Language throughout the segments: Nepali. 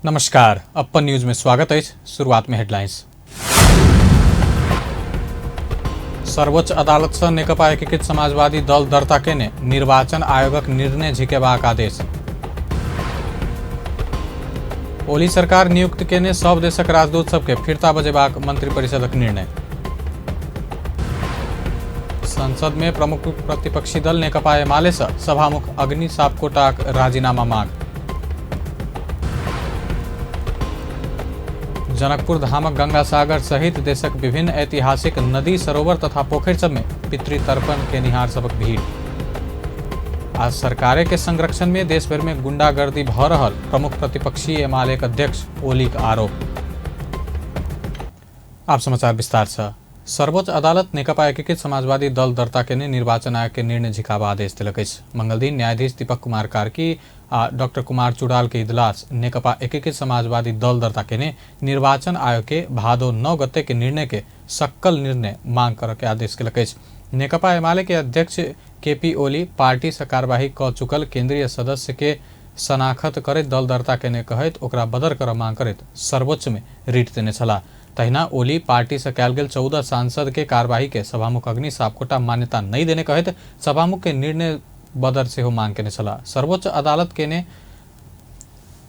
नमस्कार, अपन न्यूज में स्वागत है। शुरुआत में हेडलाइंस। सर्वोच्च अदालत से नेकपा एकीकृत समाजवादी दल दर्ता केने निर्वाचन आयोगक निर्णय झिकेबाक आदेश। ओली सरकार नियुक्त केने सब देशक राजदूत सबके फिरता बजेबाक मंत्री परिषदक निर्णय। संसद में प्रमुख प्रतिपक्षी दल नेकपा एमाले से सभामुख अग्नि सापकोटाक राजीनामा मांग। जनकपुर धामक गंगा सागर सहित देशक विभिन्न ऐतिहासिक नदी सरोवर तथा पोखर सब में पितृतर्पण के निहार सबक भीड़। आज सरकारे के संरक्षण में देश भर में गुंडागर्दी भ रहल प्रमुख प्रतिपक्षी एमाले अध्यक्ष ओली का आरोप। आप समाचार विस्तार से। सर्वोच्च अदालत नेकपा एकीकृत समाजवादी दल दर्ता केने निर्वाचन आयोग के निर्णय झिकावा आदेश दिलक अछि। मंगल दिन न्यायाधीश दीपक कुमार कार्की आ डॉक्टर कुमार चुड़ाल के इजलास नेकपा एकीकृत समाजवादी दल दर्ता केने निर्वाचन आयोग के भादो 9 गते के निर्णय के सक्कल निर्णय मांग कर के आदेश केलक अछि। नेकपा एमाले के अध्यक्ष केपी ओली पार्टी से कार्यवाही क चुकल केंद्रीय सदस्य के शनाखत करैत दल दर्ता केने कहैत ओकरा बदर कर मांग करैत सर्वोच्च में रिट देने छलाह। तहिना ओली पार्टी से कयल गेल 14 सांसद के कार्यवाही के सभामुख अग्नि सापकोटा मान्यता नहीं देने कहैत सभामुख के निर्णय बदर से मांग केने छलाह।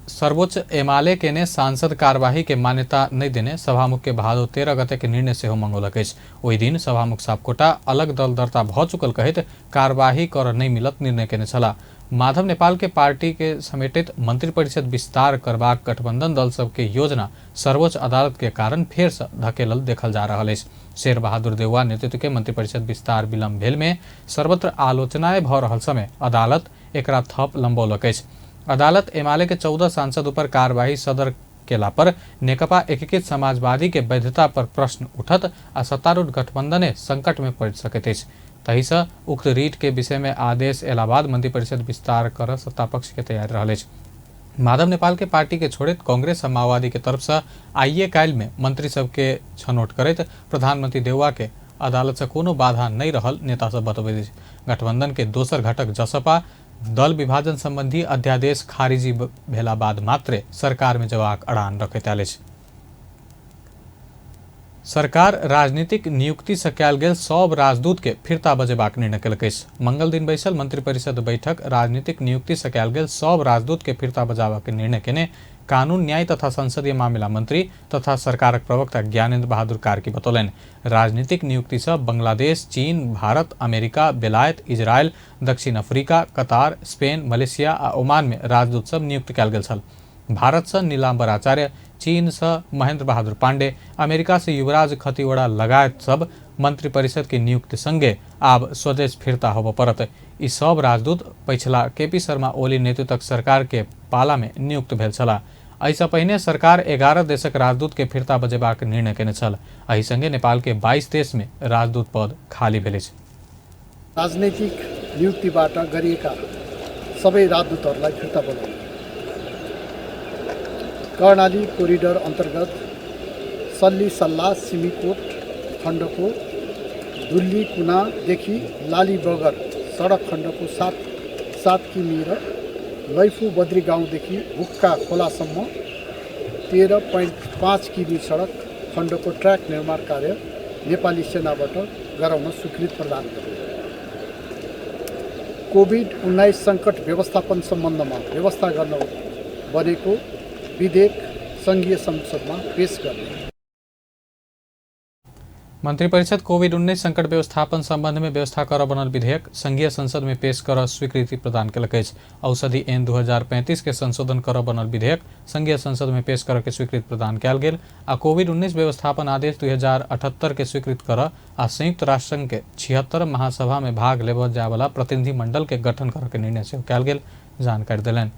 सर्वोच्च एमाले केने सांसद कार्यवाही के मान्यता नहीं देने सभामुख के भादो 13 गते के निर्णय से मंगौलक अछि। ओहि दिन सभामुख सापकोटा अलग दल दर्ता भ चुकल कहैत कार्यवाही कर नहीं मिलत निर्णय केने छलाह। माधव नेपाल के पार्टी के समेटित मंत्रिपरिषद विस्तार करबाक गठबंधन दल सब के योजना सर्वोच्च अदालत के कारण फेर से धकेलल देखल जा रहल अछि। शेर बहादुर देउवा नेतृत्व के मंत्रिपरिषद विस्तार विलम्ब भेल में सर्वत्र आलोचनाएं भ रहल समय अदालत एकरा थप लंबौलक अछि। अदालत एमाले के 14 सांसद ऊपर कार्यवाही सदर केला पर नेकपा एकीकृत समाजवादी के वैधता पर प्रश्न उठत आ सत्तारूढ़ गठबंधने संकट में पड़ सकैत अछि। तही से उक्त रीट के विषय में आदेश एला बाद मंत्रिपरिषद विस्तार कर सत्तापक्ष के तैयारी रहल अछि। माधव नेपाल के पार्टी के छोड़ित कांग्रेस आ माओवादी के तरफ से आइए काल्हि में मंत्री सब के छनौट करैत प्रधानमंत्री देउवा के अदालत से कोनो बाधा नहीं रहल नेता सब बतबैत अछि। गठबंधन के दोसर घटक जसपा दल विभाजन संबंधी अध्यादेश खारिजी भेला बाद मात्रे सरकार में जबाक अड़ान रखैत आयल अछि। सरकार राजनीतिक नियुक्ति से कयल गेल सब राजदूत के फिरता बजेबाक निर्णय केलक अछि। मंगल दिन बैसल मंत्रिपरिषद बैठक राजनीतिक नियुक्ति से कयल गेल सब राजदूत के फिरता बजाबक निर्णय केने कानून न्याय तथा संसदीय मामला मंत्री तथा सरकारक प्रवक्ता ज्ञानेन्द्र बहादुर कार्की बतौलनि। राजनीतिक नियुक्ति से बांग्लादेश, चीन, भारत, अमेरिका, बेलायत, इजरायल, दक्षिण अफ्रीका, कतार, स्पेन, मलेशिया आ ओमान में राजदूत सब नियुक्त कयल गेल छल। भारत से नीलाम्बर आचार्य, चीन से महेंद्र बहादुर पांडे, अमेरिका से युवराज खतीवड़ा लगायत सब मंत्रिपरिषद की नियुक्ति संगे आब स्वदेश फिरता होबऽ पड़त। ई सब राजदूत पिछला केपी शर्मा ओली नेतृत्वक सरकार के पाला में नियुक्त भेल छलाह। एहिसँ पहिने सरकार 11 देशक राजदूत के फिरता बजेबाक निर्णय केने छल। एहि संगे नेपाल के 22 देश में राजदूत पद खाली भेल अछि। राजनीतिक नियुक्तिबाट गरिएका सबै राजदूतहरूलाई फिर्ता बोलाउनु। कर्णाली कोरिडोर अन्तर्गत सल्ली सल्ला सिमीकोट खण्डको दुल्ली कुनादेखि लाली बगर सडक खण्डको 7 किमि र लैफू बद्री गाउँदेखि हुक्का खोलासम्म 13.5 किमि सडक खण्डको ट्र्याक निर्माण कार्य नेपाली सेनाबाट गराउन स्वीकृति प्रदान गर्यो। कोभिड-19 सङ्कट व्यवस्थापन सम्बन्धमा व्यवस्था गर्न बनेको विधेयक संघीय संसदमा पेश गर्ने। मंत्रिपरिषद कोविड-19 संकट व्यवस्थापन संबंध में व्यवस्था कर बनल विधेयक संघीय संसद में पेश कर स्वीकृति प्रदान केलक अछि। औषधि ऐन 2035 के संशोधन कर बनल विधेयक संघीय संसद में पेश कर के स्वीकृति प्रदान कयल गेल आ कोविड-19 व्यवस्थापन आदेश 2078 के स्वीकृत कर आ संयुक्त राष्ट्र संघ के 76 महासभा में भाग लेबऽ जाय वाला प्रतिनिधि मंडल के गठन कर के निर्णय से कयल गेल जानकारी देलनि।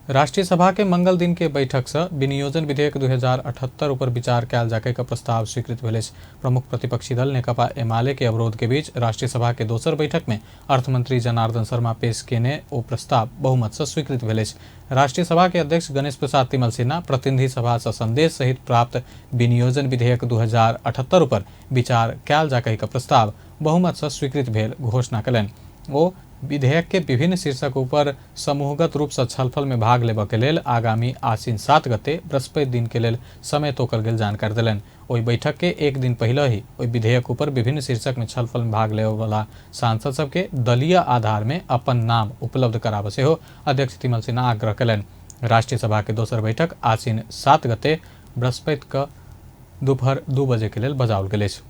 राष्ट्रीय सभा के मंगल दिन के बैठक से विनियोजन विधेयक 2078 ऊपर विचार कयल जाके का प्रस्ताव स्वीकृत भेल अछि। प्रमुख प्रतिपक्षी दल नेकपा एमाले के अवरोध के बीच राष्ट्रीय सभा के दोसर बैठक में अर्थमंत्री जनार्दन शर्मा पेश केने ओ प्रस्ताव बहुमत से स्वीकृत भेल अछि। राष्ट्रीय सभा के अध्यक्ष गणेश प्रसाद तिमल सिन्हा प्रतिनिधि सभा से संदेश सहित प्राप्त विनियोजन विधेयक 2078 ऊपर विचार कयल जाके का प्रस्ताव बहुमत से स्वीकृत भेल घोषणा कयलनि। ओ विधेयक के विभिन्न शीर्षक ऊपर समूहगत रूप से छलफल में भाग लेबऽ के लेल आगामी आश्विन 7 गते बृहस्पति दिन के लेल समय तोकल गेल जानकारी देलनि। ओहि बैठक के एक दिन पहले ही ओहि विधेयक ऊपर विभिन्न शीर्षक में छलफल में भाग लेबऽ वाला सांसद सबके दलीय आधार में अपन नाम उपलब्ध कराबऽ सेहो अध्यक्ष तिमल सिन्हा आग्रह कयलनि। राष्ट्रीय सभा के दोसर बैठक आश्विन 7 गते बृहस्पति के दोपहर 2 बजे के लेल बजाओल गेल अछि।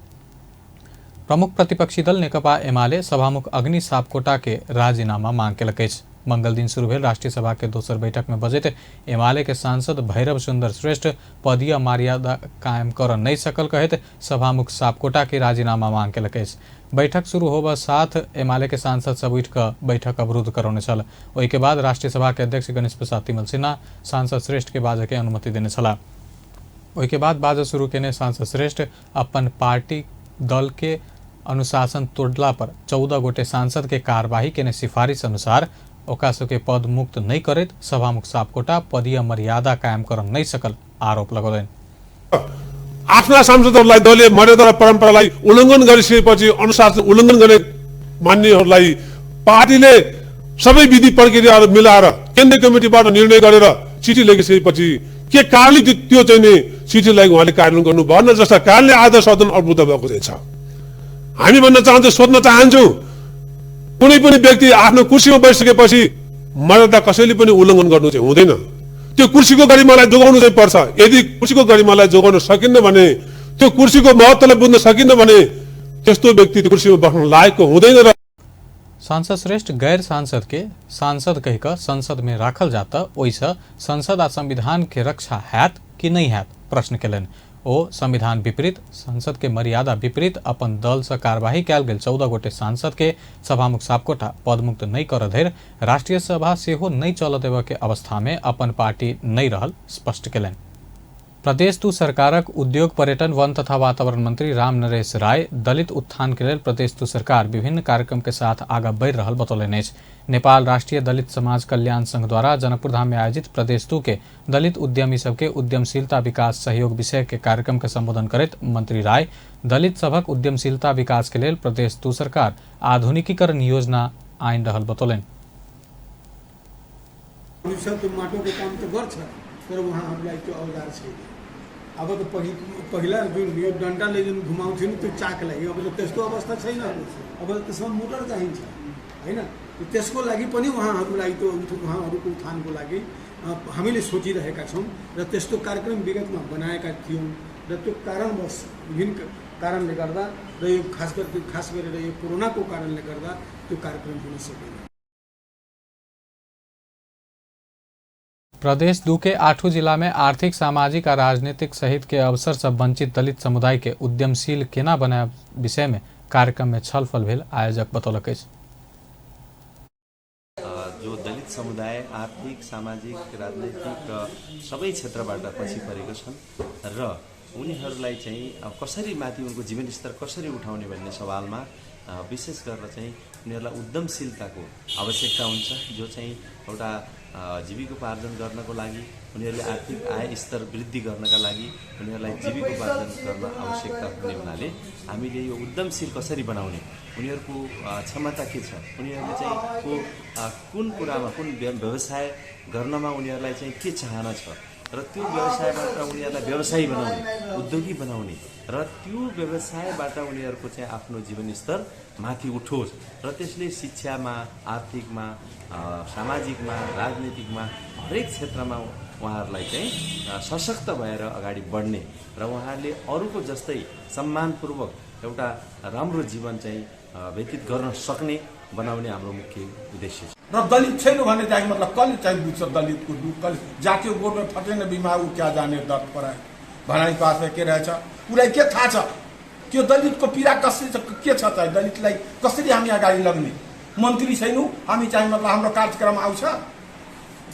प्रमुख प्रतिपक्षी दल नेकपा एमाले सभामुख अग्नि सापकोटा के राजीनामा मांग केलक अछि। मंगल दिन शुरू भेल राष्ट्रीय सभा के दोसर बैठक में बजैत एमाले के सांसद भैरव सुंदर श्रेष्ठ पदीय मर्यादा कायम कर नहीं सकल कहैत सभामुख सापकोटा के राजीनामा मांग केलक अछि। बैठक शुरू होबऽ साथ एमाले के सांसद सब उठि कऽ बैठक अवरुद्ध करौने छल। ओहि के बाद राष्ट्रीय सभा के अध्यक्ष गणेश प्रसाद तिमल सिन्हा सांसद श्रेष्ठ के बाजऽ के अनुमति देने छलाह। ओहि के बाद बाजऽ शुरू केने सांसद श्रेष्ठ अपन पार्टी दल के अनुशासन तोड़ला पर 14 गोटे सांसद के कार्यवाही केने सिफारिश अनुसार ओकरा सबके पद मुक्त नहीं करैत सभामुख सापकोटा पदीय मर्यादा कायम कर नहीं सकल आरोप लगौलनि। आफ्ना सांसदहरूलाई दलीय मर्यादा र परम्परालाई उल्लङ्घन गरिसकेपछि अनुशासन उल्लङ्घन गर्ने मान्नेहरूलाई पार्टीले सबै विधि प्रक्रियाहरू मिलाएर केन्द्रीय कमिटीबाट निर्णय गरेर चिठी लेखिसकेपछि के कारणले त्यो चाहिँ नि चिठीलाई उहाँले कार्यान्वयन गर्नु भएन जस्ता कारणले आज सदन अवरुद्ध भएको रहेछ। हामी भन्न चाहन्छौँ, सोध्न चाहन्छौँ, कुनै पनि व्यक्ति आफ्नो कुर्सीमा बैसकेपछि मर्यादा कसैले पनि उल्लङ्घन गर्नु चाहिँ हुँदैन। त्यो कुर्सीको गरिमालाई जोगाउनु चाहिँ पर्छ। यदि कुर्सीको गरिमालाई जोगाउन सकिन्न भने, त्यो कुर्सीको महत्त्वलाई बुझ्न सकिन्न भने त्यस्तो व्यक्ति कुर्सीमा बस्न लायकको हुँदैन। र सांसद श्रेष्ठ गैर सांसद के सांसद कहिकऽ संसद में राखल जाता ओहिसँ संसद आ संविधान के रक्षा हैत कि नहीं हैत प्रश्न केलनि। ओ संविधान विपरीत संसद के मर्यादा विपरीत अपन दल से कार्यवाही कयल गेल 14 गोटे सांसद के सभामुख सापकोटा पदमुक्त नहीं कर धरि राष्ट्रीय सभा सेहो नहीं चल देबऽ के अवस्था में अपन पार्टी नहीं रहल स्पष्ट केलनि। प्रदेश 2 सरकारक उद्योग पर्यटन वन तथा वातावरण मंत्री राम नरेश राय दलित उत्थान के लेल प्रदेश 2 सरकार विभिन्न कार्यक्रम के साथ आगा बढ़ि रहल बतौलनि अछि। नेपाल राष्ट्रीय दलित समाज कल्याण संघ द्वारा जनकपुर धाम में आयोजित प्रदेश 2 के दलित उद्यमी सबके उद्यमशीलता विकास सहयोग विषय के कार्यक्रम के संबोधन करैत मंत्री राय दलित सबक उद्यमशीलता विकास के लेल प्रदेश 2 सरकार आधुनिकीकरण योजना आनि रहल बतौलनि। तर उहाँहरूलाई त्यो औजार छैन। अब त पहिला जुन यो डन्डाले जुन घुमाउँथ्यो नि त्यो चाकलाई, अब त त्यस्तो अवस्था छैन। अब त्यसमा मोटर चाहिन्छ हैन। त्यसको लागि पनि उहाँहरूलाई त्यो उहाँहरूको उत्थानको लागि हामीले सोचिरहेका छौँ र त्यस्तो कार्यक्रम विगतमा बनाएका थियौँ र त्यो कारणवश विभिन्न कारणले गर्दा र यो खास गरेर यो कोरोनाको कारणले गर्दा त्यो कार्यक्रम हुन सकेन। प्रदेश 2 के 8 जिला में आर्थिक सामाजिक और राजनीतिक सहित के अवसर से वंचित दलित समुदाय के उद्यमशील केना बनाए विषय में कार्यक्रम में छलफल भेल आयोजक बतौलक अछि। जो दलित समुदाय आर्थिक सामाजिक राजनैतिक सबै क्षेत्रबाट पछि परेको छन् र उनीहरूलाई चाहिँ कसरी माथि उनको जीवन स्तर कसरी उठाउने भन्ने सवालमा विशेष गरेर चाहिँ उनीहरूलाई उद्यमशीलताको आवश्यकता हुन्छ। जो चाहिँ एउटा जीविकोपार्जन गर्नको लागि उनीहरूले आर्थिक आय स्तर वृद्धि गर्नका लागि उनीहरूलाई जीविकोपार्जन गर्न आवश्यकता हुने हुनाले हामीले यो उद्यमशील कसरी बनाउने, उनीहरूको क्षमता के छ, उनीहरूले चाहिँ कुन कुरामा कुन व्यवसाय गर्नमा उनीहरूलाई चाहिँ के चाहना छ र त्यो व्यवसायबाट उनीहरूलाई व्यवसायी बनाउने, उद्योगी बनाउने र त्यो व्यवसायबाट उनीहरूको चाहिँ आफ्नो जीवन स्तर माथि उठोस् र त्यसले शिक्षामा, आर्थिकमा, सामाजिकमा, राजनीतिकमा हरेक क्षेत्रमा उहाँहरूलाई चाहिँ सशक्त भएर अगाडि बढ्ने र उहाँहरूले अरूको जस्तै सम्मानपूर्वक एउटा राम्रो जीवन चाहिँ व्यतीत गर्न सक्ने बनाउने हाम्रो मुख्य उद्देश्य छ। र दलित छैन भने चाहिँ मतलब कल चाहिँ बुझ्छ दलितको दुःख, कल जातीय गोठमा फटेन बिमार ऊ क्या जाने दर्द पराए भनाइ पासमा के रहेछ उसलाई के थाहा छ, त्यो दलितको पीडा कसरी के छ चाहिँ दलितलाई कसरी हामी अगाडि लग्ने। मन्त्री छैनौँ हामी चाहिँ मतलब हाम्रो कार्यक्रम आउँछ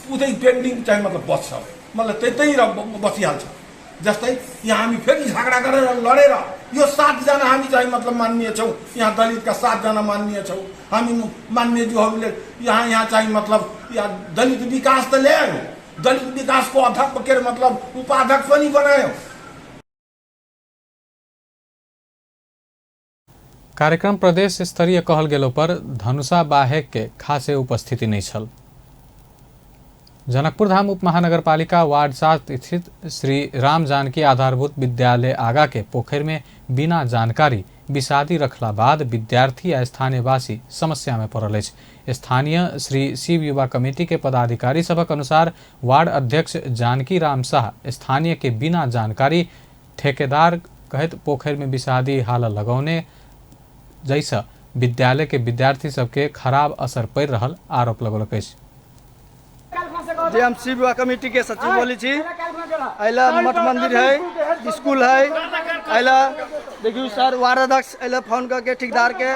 उतै पेन्डिङ चाहिँ मतलब बस्छ, मतलब त्यतै बसिहाल्छ। जस्तै यहाँ हामी फेरि झगडा गरेर लडेर यो 7 जना हामी चाहिँ मतलब मान्य छौँ, यहाँ दलितका 7 जना मान्य छौँ, हामी मान्यज्यूहरूले यहाँ चाहिँ मतलब यहाँ दलित विकास त ल्यायो, दलित विकासको अध्यक्ष के मतलब उपाध्यक्ष पनि बनायो। कार्यक्रम प्रदेश स्तरीय कहल गेलो पर धनुषा बाहेक के खासे उपस्थिति नहीं छल। जनकपुर धाम उप महानगरपालिका वार्ड 7 स्थित श्री राम जानकी आधारभूत विद्यालय आगा के पोखर में बिना जानकारी बिसादी रखला बाद विद्यार्थी आ स्थानीय वासी समस्या में पड़ल अछि। स्थानीय श्री शिव युवा कमेटी के पदाधिकारी सभक अनुसार वार्ड अध्यक्ष जानकी राम शाह स्थानीय के बिना जानकारी ठेकेदार कहत पोखर में बिसादी हाला लगौने जैसा विद्यालय के विद्यार्थी सबके खराब असर पड़ रहल आरोप लगौलक अछि। जे हम शिव युवा कमेटी के सचिव बोली छी। अला मठ मंदिर है, स्कूल है। अला देखियो सर वार्ड अध्यक्ष अला फोन करके ठेकेदार के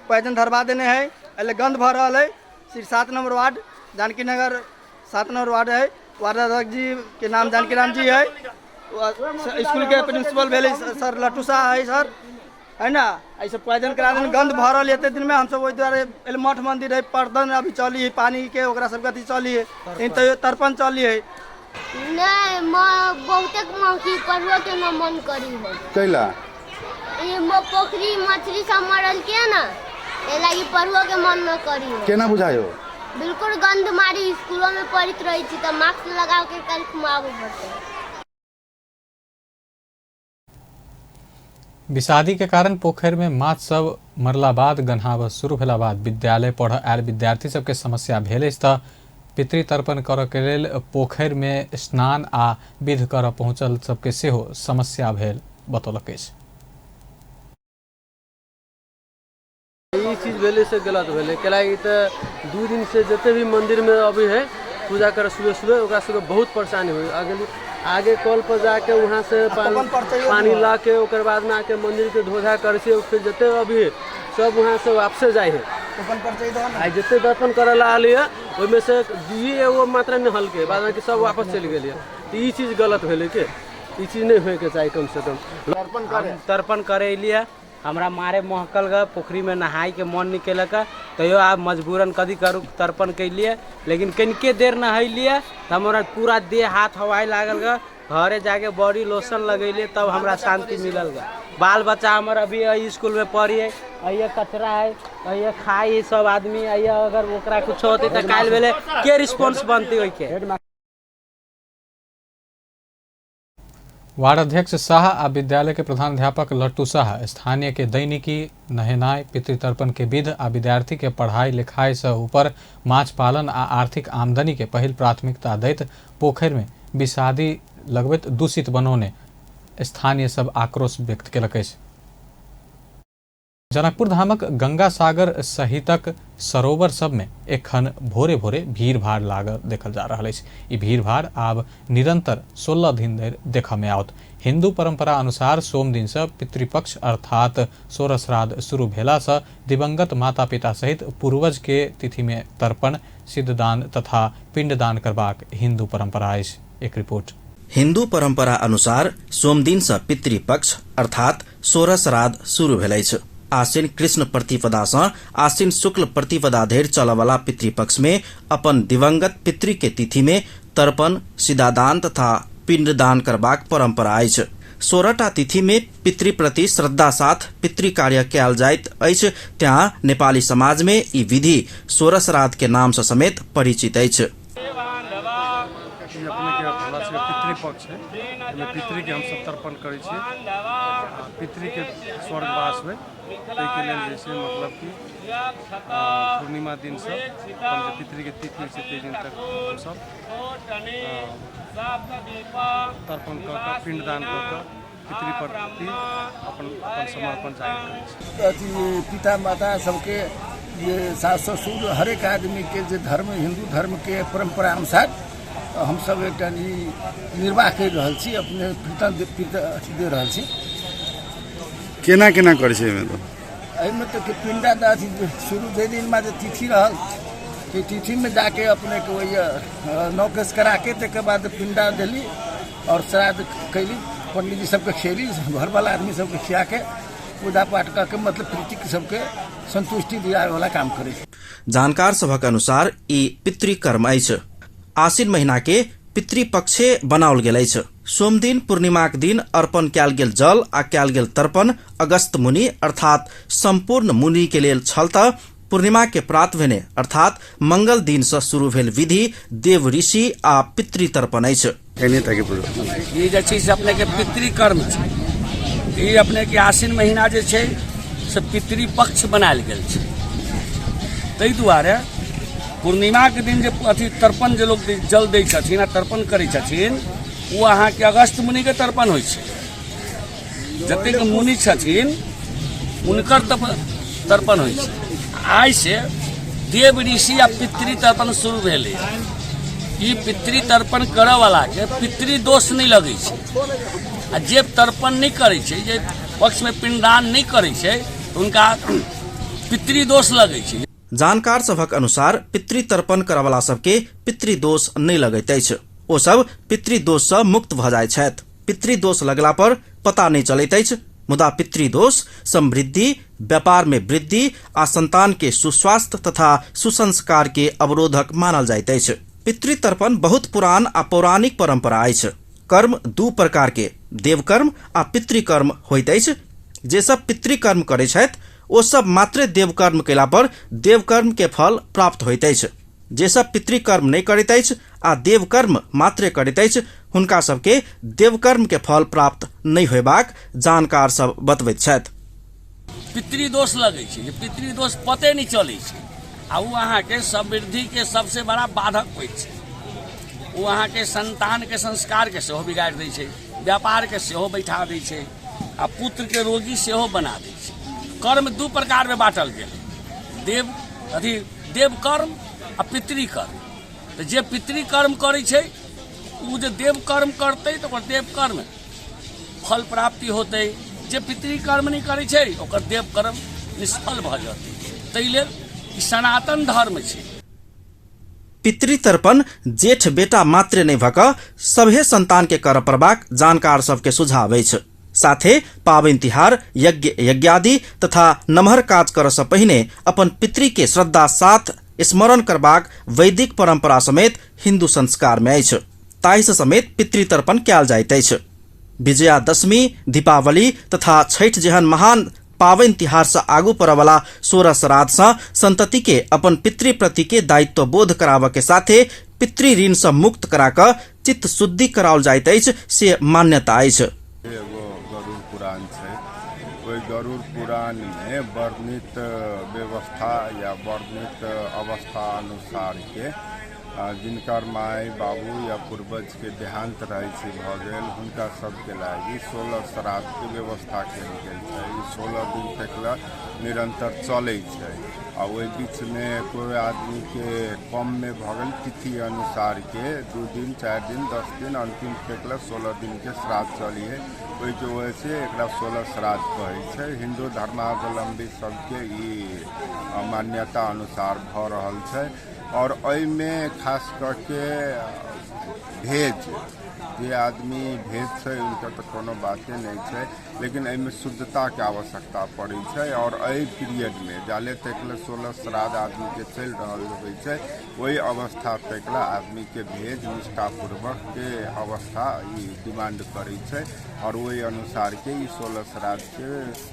पैदल धरवा देने है। अला गंद भर रहा है। सिर्फ 7 नंबर वार्ड जानकी नगर 7 नंबर वार्ड है। वार्ड अध्यक्ष जी के नाम जानकी राम जी है। स्कूल के प्रिंसिपल भेले सर लट्टू शाह है सर, है ना। ऐसे पैदल करा देने गंद भरल एते दिन में हम सब ओहि द्वारे मठ मंदिर है, पर्दन अभी चली है, पानी के ओकरा सब गति चली है, तो तर्पण चली है। नहीं म बहुते मौकी परवा के न मन करी है कैला ये पोखरी मछली सब मरल के ना ए लागी परवा के मन न करी है। केना बुझायो? बिल्कुल गंद मारी स्कूलों में पड़ित रही थी तो मास्क लगा के कल घुमावे पड़ते। विषादी के कारण पोखर में माछ सब मरला बाद गन्हाव शुरू भेला बाद विद्यालय पढ़ आयल विद्यार्थी सबके समस्या भेल त पितृ तर्पण करऽ के लेल पोखर में स्नान आ विध करऽ पहुंचल सबके सेहो समस्या भेल बतौलक अछि। ई चीज भेले से गलत भेले कैलाकि त 2 दिन से जते भी मंदिर में अभी है पूजा कर सुबह सुबह ओकरा सबके बहुत परेशानी हुई। आगे कॉल पर जाके वहाँ से पानी ला के ओकर बाद में आके मंदिर के धोधा करे से फिर जते अभी सब वहाँ से वापस जाए है। आई जते दर्पण करे ला आलिए ओइमे से 2 मात्रा में हल्के बाद में सब वापस चल गेलिए। तो ई चीज गलत भेले के ई चीज नहीं होए के चाहिए। कम से कम तर्पण करे लिए हमरा मारे महकल ग पोखरी में नहाई के मन निकलक तैयो आप मजबूरन कदी करू तर्पण के लिए, लेकिन कनिके देर नहैलिए तो हमारा पूरा देह हाथ हवाई लागल ग। घरे जाके बॉडी लोशन लगैलिए तब हमरा शांति मिलल ग। बाल बच्चा हमारा अभी स्कूल में पढ़ी है, अये कचरा है, अये खाई सब आदमी अये अगर ओकरा कुछ होते तो काल बेले के रिस्पांस बनती होई के। वार्ड अध्यक्ष शाह आ विद्यालय के प्रधानाध्यापक लट्टू शाह स्थानीय के दैनिकी नहेनाय पितृतर्पण के विध आ विद्यार्थी के पढ़ाई लिखाई से ऊपर माछ पालन आ आर्थिक आमदनी के पहिल प्राथमिकता दैत पोखर में विषादी लगबैत दूषित बनौने स्थानीय सब आक्रोश व्यक्त केलक अछि। जनकपुर धामक गंगा सागर सहितक सरोवर सब में एखन भोरे भोरे भीड़ भाड़ लागल देखल जा रहा है। ई भीड़ भाड़ आब निरंतर 16 दिन धरि देखा में आवत। हिंदू परंपरा अनुसार सोम दिन से पितृपक्ष अर्थात सोर श्राद्ध शुरू भेला से दिवंगत माता पिता सहित पूर्वज के तिथि में तर्पण सिद्धदान तथा पिंडदान करबाक हिंदू परंपरा अछि। एक रिपोर्ट। हिंदू परंपरा अनुसार सोम दिन से पितृपक्ष अर्थात सोर श्राद्ध शुरू भेल अछि। आश्विन कृष्ण प्रतिपदा से आश्विन शुक्ल प्रतिपदा धरि चलवाला पितृपक्ष में अपन दिवंगत पितृ के तिथि में तर्पण सिद्धादान तथा पिंडदान करबाक परंपरा अछि। 16टा तिथि में पितृ प्रति श्रद्धा साथ पितृ कार्य कयल जाइत अछि। त्यहाँ नेपाली समाज में ई विधि सोर श्राद्ध के नाम से समेत परिचित अछि। पितृपक्ष है, पितृ के हम सब तर्पण करे छी। पितृ के स्वर्गवास में के लेल जैसे मतलब कि पूर्णिमा दिन से अपन पितृ के तिथि से 3 दिन तक हम सब तर्पण कर पिंडदान कर पितृ प्रति अपन समर्पण जाहिर करै। पिता माता सबके ये सास ससुर हर एक आदमी के जे धर्म हिंदू धर्म के परंपरा अनुसार हम सब एक निर्वाह कर रहल छी, अपने पिता दे रहल छी। केना केना करे छै एमे? तो एहिमे तो पिंडा अथी शुरू जे दिन में जो तिथि रहल कि तिथि में जाके अपने के वही नौकेश करा के तकर बाद पिंडा दिली और श्राद्ध कैली। पंडित जी सबके खेली, घर वाला आदमी सबके खिया के पूजा पाठ करके मतलब प्रीति सबके संतुष्टि दिया वाला काम करे। जानकार सभक अनुसार ई पितृकर्म अछि। आश्विन महीना के पितृपक्षे बनाओल गेल अछि। सोम दिन पूर्णिमाक दिन अर्पण कयल गेल जल आ कयल गेल तर्पण अगस्त मुनि अर्थात संपूर्ण मुनि के लेल छल त पूर्णिमा के प्रात भेने अर्थात मंगल दिन से शुरू भेल विधि देव ऋषि आ पितृतर्पण अछि। ये जे छै से अपने के पितृकर्म छै। ये अपने के आश्विन महीना जे छै से पितृपक्ष बनायल गेल छै। ताहि दुआरे पूर्णिमा के दिन जे अथी तर्पण जे लोग जल दै छथिन आ तर्पण करै छथिन वो अहाँ के अगस्त मुनि के तर्पण होइ छै। जतेक मुनि छथिन हुनकर तर्पण होइ छै। आइ से देव ऋषि आ पितृतर्पण शुरू भेलै। ई पितृतर्पण करऽ वाला के पितृदोष नहीं लगै छै आ जे तर्पण नहीं करै छै, जे पक्ष में पिंडदान नहीं करै छै उनका पितृदोष लगै छै। जानकार सभक अनुसार पितृतर्पण करवला सबके पितृदोष नहीं लगैत अछि। ओ सब पितृदोष से मुक्त भ जाइत छथि। पितृदोष लगला पर पता नहीं चलैत अछि, मुदा पितृदोष समृद्धि, व्यापार में वृद्धि आ संतान के सुस्वास्थ्य तथा सुसंस्कार के अवरोधक मानल जाइत अछि। पितृतर्पण बहुत पुरान आ पौराणिक परंपरा अछि। कर्म दू प्रकार के देवकर्म आ पितृकर्म होइत अछि। जे सब पितृकर्म करै छथि ओ सब मात्र देवकर्म कैला पर देवकर्म के फल प्राप्त होइत अछि। जे सब पितृकर्म नहीं करैत अछि आ देवकर्म मात्र करैत अछि हुनका सबके देवकर्म के फल प्राप्त नहीं होयबाक जानकार सब बतबैत छथि। पितृदोष लगै छै, पितृदोष पते नहीं चलै छै आ वो अहाँ के समृद्धि के सबसे बड़ा बाधक होइ छै। वो अहाँ के संतान के संस्कार के सेहो बिगाड़ दै छै, व्यापार के सेहो बैठा दै छै आ पुत्र के रोगी सेहो बना दै छै। कर्म दू प्रकार में बांटल गेल, देवकर्म आ पितृकर्म। तो जे पितृकर्म करै छै उ जे देवकर्म करतै तो ओकर देवकर्म फल प्राप्ति होतै। जे पितृकर्म नहीं करै छै ओकर देवकर्म निष्फल भ जेतै। तै लेल ई सनातन धर्म छै। पितृतर्पण जेठ बेटा मात्र नहीं भक सभे संतान के कर परबाक जानकार सबके सुझाव अछि। साथे पाबनि तिहार यज्ञ यज्ञादि तथा नमहर काज कर से पहिने अपन पितृ के श्रद्धा साथ स्मरण करबाक वैदिक परंपरा समेत हिंदू संस्कार में अछि। ताहि से समेत पितृतर्पण कयल जाइत अछि। विजयादशमी, दीपावली तथा छठ जेहन महान पाबनि तिहार से आगू पड़वाला 16 श्राद्ध से संतति के अपन पितृ प्रति के दायित्व बोध कराबऽ के साथे पितृ ऋण से मुक्त करा क चित्त शुद्धि कराओल जाइत अछि से मान्यता अछि। गरुड़ पुराण छै, ओहि गरुड़ पुराण में वर्णित व्यवस्था या वर्णित अवस्था अनुसार के जिनकर माय बाबू या पूर्वज के देहांत रहै छै भ गेल हुनका सबके लागि 16 श्राद्ध के व्यवस्था कयल गेल छै। 16 दिन तक निरंतर चलै छै आ ओहि बीच में कोई आदमी के कम में भ गेल तिथि अनुसार के 2 दिन 4 दिन 10 दिन अंतिम तक 16 दिन के श्राद्ध चलिए ओहि के वजह से एकरा 16 श्राद्ध कहै छै। हिंदू धर्मावलंबी सबके ई मान्यता अनुसार भ रहल छै और में खास करके भेज जे आदमी भेज छै उनका तो कोनो बाते नहीं छै, लेकिन में शुद्धता के आवश्यकता पड़ै छै और पीरियड में जाले तक 16 श्राद्ध आदमी के चल रहल होइ छै वही अवस्था तक आदमी के भेज निष्ठापूर्वक के अवस्था डिमांड करै छै और वही अनुसार के 16 श्राद्ध के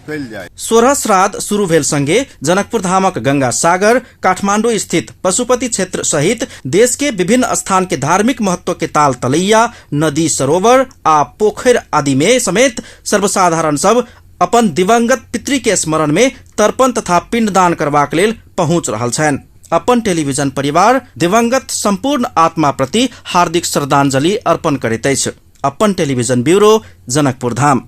कयल जाय। 16 श्राद्ध शुरू भेल संगे जनकपुर धामक गंगा सागर, काठमांडू स्थित पशुपति क्षेत्र सहित देश के विभिन्न स्थान के धार्मिक महत्व के ताल तलैया, नदी सरोवर आ पोखर आदि में समेत सर्वसाधारण सब अपन दिवंगत पितृ के स्मरण में तर्पण तथा पिंडदान करबाक लेल पहुंच रहल छनि। अपन टेलीविजन परिवार दिवंगत संपूर्ण आत्मा प्रति हार्दिक श्रद्धांजलि अर्पण करैत अछि। Upon television bureau, Janakpur Dham.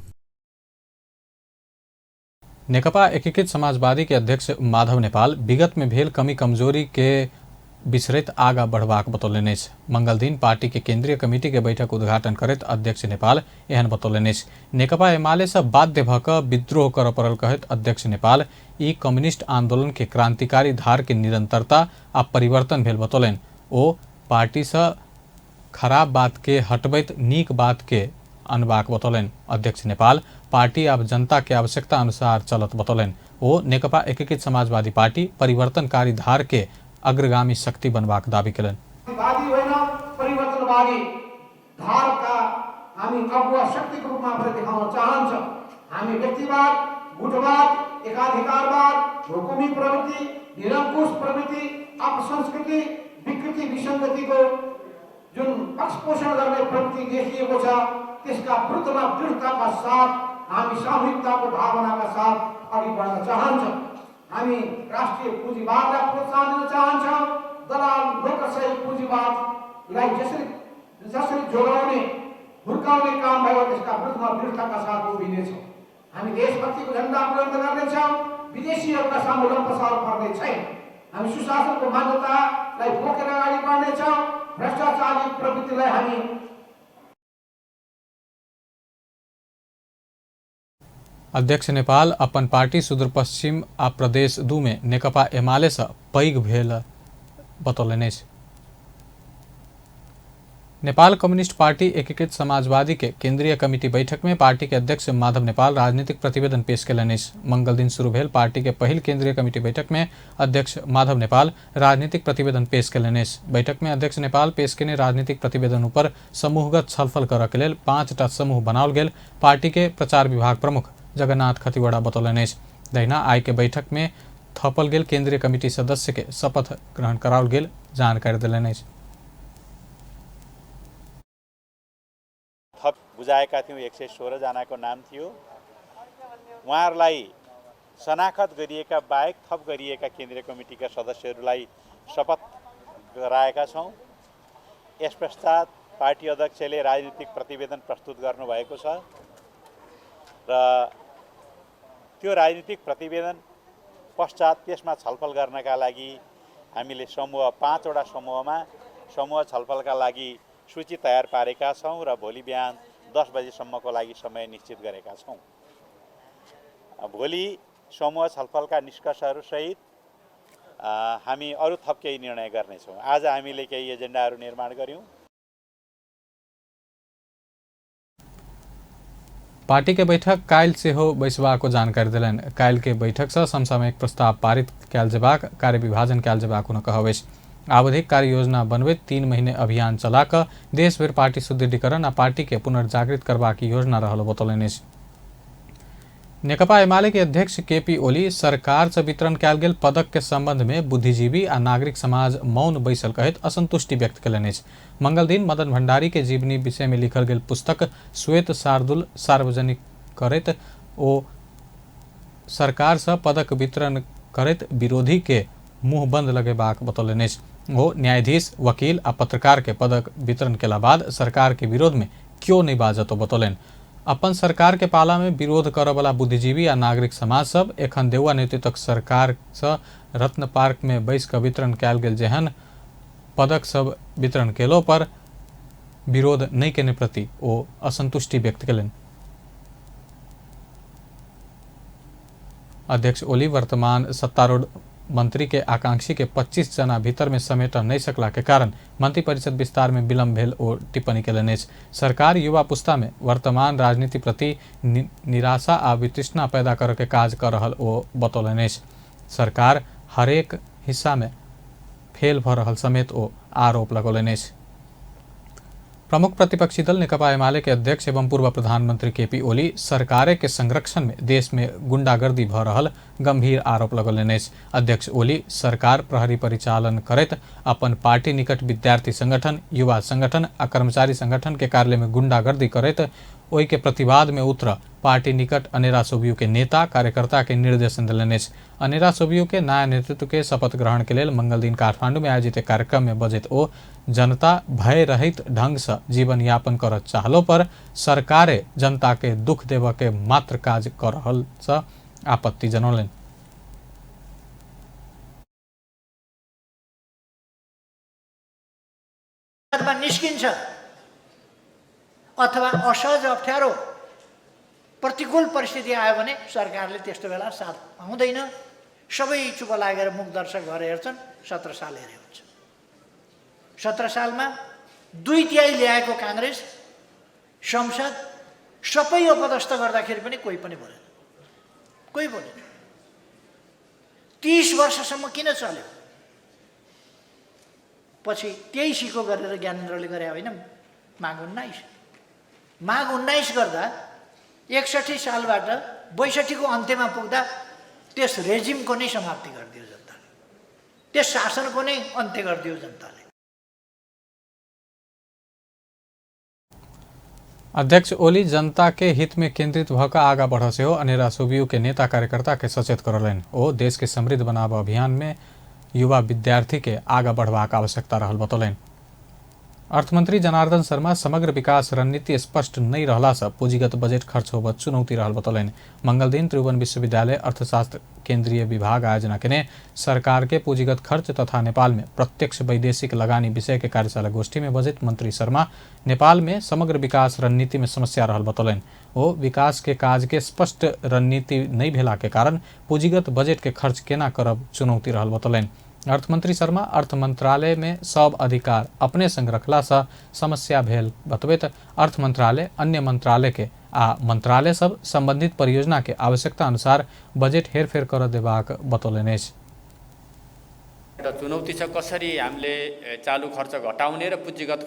नेकपा एकीकृत समाजवादी के अध्यक्ष माधव नेपाल विगत में भेल कमी कमजोरी के बिसरैत आगा बढ़बाक बतौलनि अछि। मंगल दिन पार्टी के केंद्रीय कमेटी के बैठक उद्घाटन करैत अध्यक्ष नेपाल एहन बतौलनि अछि। नेकपा एमाले से बाध्य भ क विद्रोह करऽ पड़ल कहैत अध्यक्ष नेपाल ई कम्युनिस्ट आंदोलन के क्रांतिकारी धार के निरंतरता आ परिवर्तन भेल बतौलनि। ओ पार्टी से खराब बात के हटबैत नीक बात के अनबाक बतौलनि। अध्यक्ष नेपाल पार्टी आब जनता के आवश्यकता अनुसार चलत बतौलनि। ओ नेकपा एकीकृत समाजवादी पार्टी परिवर्तनकारी धार के अग्रगामी शक्ति बनबाक दावी केलनि। परिवर्तनवादी धारका हामी अगुवा शक्तिको रूपमा आफूलाई देखाउन चाहन्छौँ। हामी व्यक्तिवाद, गुटवाद, एकाधिकारवाद, हुकुमी प्रवृत्ति, निरङ्कुश प्रवृत्ति, अपसंस्कृति, विकृति, विसङ्गतिको जुन पक्षपोषण गर्ने प्रवृत्ति देखिएको छ त्यसका विरुद्धमा दृढताका साथ हामी सामूहिकताको भावनाका साथ अघि बढ्न चाहन्छौँ। हामी राष्ट्रिय पुँजीवादलाई प्रोत्साहन दिन चाहन्छौँ। दलाल लोकशाही पुँजीवादलाई जसरी जोगाउने हुर्काउने काम भयो त्यसका विरुद्धमा दृढताका साथ उभिनेछौँ। हामी देशभक्तिको झन्डा बुलन्द गर्नेछौँ। विदेशीहरूका सामु लम्पसार पर्ने छैन। हामी सुशासनको मान्यतालाई बोकेर अगाडि बढ्नेछौँ। भ्रष्टाचारी प्रवृत्तिलाई हामी अध्यक्ष नेपाल अपन पार्टी सुदूरपश्चिम आ प्रदेश 2 में नेकपा एमाले से पैघ भेल बतौलनि। नेपाल कम्युनिस्ट पार्टी एकीकृत समाजवादी के केंद्रीय कमिटी बैठक में पार्टी के अध्यक्ष माधव नेपाल राजनीतिक प्रतिवेदन पेश कयलनि। मंगल दिन शुरू भेल पार्टी के पहिल केंद्रीय कमिटी बैठक में अध्यक्ष माधव नेपाल राजनीतिक प्रतिवेदन पेश कयलनि। बैठक में अध्यक्ष नेपाल पेश केने राजनीतिक प्रतिवेदन ऊपर समूहगत छलफल करऽ के लेल 5टा समूह बनाओल गेल। पार्टी के प्रचार विभाग प्रमुख जगन्नाथ खतिवड़ा बतौलनि। दहिना आय के बैठक में थपल गेल केंद्रीय कमिटी सदस्य के शपथ ग्रहण कराओल गेल जानकारी दिलनि। थप बुझाएका थियौँ। 116 जनाको नाम थियो। उहाँहरूलाई शनाखत गरिएका बाहेक थप गरिएका केन्द्रीय कमिटीका सदस्यहरूलाई शपथ गराएका छौँ। यस पश्चात पार्टी अध्यक्षले राजनीतिक प्रतिवेदन प्रस्तुत गर्नुभएको छ र त्यो राजनीतिक प्रतिवेदन पश्चात त्यसमा छलफल गर्नका लागि हामीले 5वटा समूह छलफलका लागि सूची तयार पारेका छौँ र भोलि बिहान 10 बजेसम्मको लागि समय निश्चित गरेका छौँ। भोलि समूह छलफलका निष्कर्षहरू सहित हामी अरू थप केही निर्णय गर्नेछौँ। आज हामीले केही एजेन्डाहरू निर्माण गर्यौँ। पार्टी के बैठक काल्हि सेहो बैसबाको जानकारी दिलनि। काल्हि के बैठक से समसामयिक प्रस्ताव पारित कयल जेबाक, कार्य विभाजन कयल जेबाक हुन कहबैछ। आवधिक कार्य योजना बनबैत 3 महीने अभियान चलाकर देश भर पार्टी सुदृढीकरण आ पार्टी के पुनर्जागृत करबाक योजना रहल बतौलनि। नेकपा एमाले के अध्यक्ष केपी ओली सरकार से वितरण कयल गेल पदक के संबंध में बुद्धिजीवी आ नागरिक समाज मौन बैसल कहैत असंतुष्टि व्यक्त कयलनि। मंगल दिन मदन भण्डारी के जीवनी विषय में लिखल गेल पुस्तक श्वेत शार्दूल सार्वजनिक करैत ओ सरकार से पदक वितरण करैत विरोधी के मुंह बंद लगेबाक बतौलनि। वो न्यायाधीश, वकील आ पत्रकार के पदक वितरण केला बाद सरकार के विरोध में क्यों नहीं बाजतो बतौलनि। अपन सरकार के पाला में विरोध करऽ वाला बुद्धिजीवी आ नागरिक समाज सब एखन देउआ नेतृत्वक सरकार से रत्न पार्क में बैस के वितरण कयल गेल जेहन पदक सब वितरण केलो पर विरोध नहीं केने प्रति ओ असंतुष्टि व्यक्त कयलनि। अध्यक्ष ओली वर्तमान सत्तारूढ़ मंत्री के आकांक्षी के 25 जना भीतर में समेट नहीं सकला के कारण मंत्रिपरिषद विस्तार में विलम्ब भेल ओ टिप्पणी कयलनि। सरकार युवा पुस्ता में वर्तमान राजनीति प्रति निराशा आ वितृष्णा पैदा करे के काज कर रहल ओ बतौलनि। सरकार हरेक हिस्सा में फेल भ रहल समेत ओ आरोप लगौलनि। प्रमुख प्रतिपक्षी दल नेकपा एमाले के अध्यक्ष एवं पूर्व प्रधानमंत्री केपी ओली सरकारे के संरक्षण में देश में गुंडागर्दी भ रहल गंभीर आरोप लगौलनि। अध्यक्ष ओली सरकार प्रहरी परिचालन करैत अपन पार्टी निकट विद्यार्थी संगठन, युवा संगठन आ कर्मचारी संगठन के कार्यालय में गुंडागर्दी करैत ओई के प्रतिवाद में उतर पार्टी निकट अनेरा सोबियू के नेता कार्यकर्ता के निर्देशन दिलनि। अनेरा सोबियू के नया नेतृत्व के शपथ ग्रहण के लेल मंगल दिन काठमांडू में आयोजित कार्यक्रम में बजैत ओ जनता भय रहित ढंग से जीवन यापन कर चाहलो पर सरकारे जनता के दुख देव के मात्र काज कर रहल से आपत्ति जनौलनि। निस्किन्छ अथवा असहज अप्ठ्यारो प्रतिकूल परिस्थिति आयो भने सरकारले त्यस्तो बेला साथ पाउँदैन। सबै चुप लागेर मुख दर्शक भएर हेर्छन्। 17 साल हेरे हुन्छ। 17 सालमा 2/3 ल्याएको कांग्रेस संसद सबै अपदस्थ गर्दाखेरि पनि कोही पनि बोलेन, कोही बोलेन। 30 वर्षसम्म किन चल्यो? पछि त्यही सिको गरेर ज्ञानेन्द्रले गरे होइन, माघ 19 गर्दा 61 सालबाट 62 को अन्त्यमा पुग्दा त्यस रेजिमको नै समाप्ति गरिदियो जनताले, त्यस शासनको नै अन्त्य गरिदियो जनताले। अध्यक्ष ओली जनता के हित में केंद्रित भऽ कऽ आगा बढ़ से हो अनेरा सुबियू के नेता कार्यकर्ता के सचेत करलनि। ओ देश के समृद्ध बनाब अभियान में युवा विद्यार्थी के आगा बढ़बाक आवश्यकता रहल बतौलनि। अर्थमंत्री जनार्दन शर्मा समग्र विकास रणनीति स्पष्ट नहीं रहला से पूंजीगत बजट खर्च होबत चुनौती रहल बतौलनि। मंगल दिन त्रिभुवन विश्वविद्यालय अर्थशास्त्र केंद्रीय विभाग आयोजना केने सरकार के पूंजीगत खर्च तथा नेपाल में प्रत्यक्ष वैदेशिक लगानी विषय के कार्यशाला गोष्ठी में बजट मंत्री शर्मा नेपाल में समग्र विकास रणनीति में समस्या रहल बतौलनि। वो विकास के काज के स्पष्ट रणनीति नहीं भेला के कारण पूंजीगत बजट के खर्च केना करब चुनौती रहल बतौलनि। अर्थमंत्री शर्मा अर्थ मंत्रालय में सब अधिकार अपने संग रखला से समस्या भेल बतबैत अर्थ मंत्रालय अन्य मंत्रालय के आ मंत्रालय सब संबंधित परियोजना के आवश्यकता अनुसार बजेट हेरफेर कर देबाक बतौलनि। एउटा चुनौती छ कसरी हामीले चालू खर्च घटाउने र पुँजीगत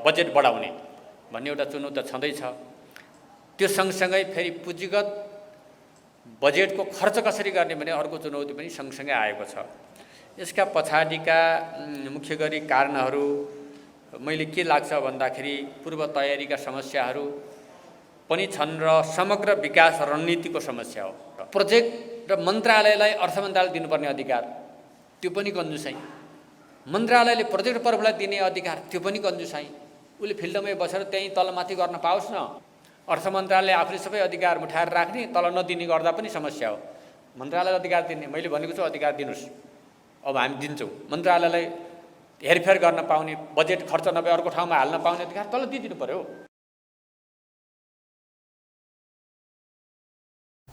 बजेट बढाउने भन्ने एउटा चुनौती छँदैछ। त्यो सँगसँगै फेरि पुँजीगत बजेटको खर्च कसरी गर्ने भन्ने अर्को चुनौती पनि सँगसँगै आएको छ। यसका पछाडिका मुख्य गरी कारणहरू मैले के लाग्छ भन्दाखेरि पूर्व तयारीका समस्याहरू पनि छन् र समग्र विकास रणनीतिको समस्या हो। प्रोजेक्ट र मन्त्रालयलाई अर्थ मन्त्रालय दिनुपर्ने अधिकार त्यो पनि कन्जुसाइ, मन्त्रालयले प्रोजेक्ट प्रमुखलाई दिने अधिकार त्यो पनि कन्जुसाइ। उसले फिल्डमै बसेर त्यहीँ तलमाथि गर्न पाओस् न। अर्थ मन्त्रालयले आफूले सबै अधिकार उठाएर राख्ने, तल नदिने गर्दा पनि समस्या हो। मन्त्रालयलाई अधिकार दिने, मैले भनेको छु अधिकार दिनुहोस्, अब हामी दिन्छौँ। मन्त्रालयलाई हेरफेर गर्न पाउने, बजेट खर्च नभए अर्को ठाउँमा हाल्न पाउने अधिकार तल दिइदिनु पर्यो।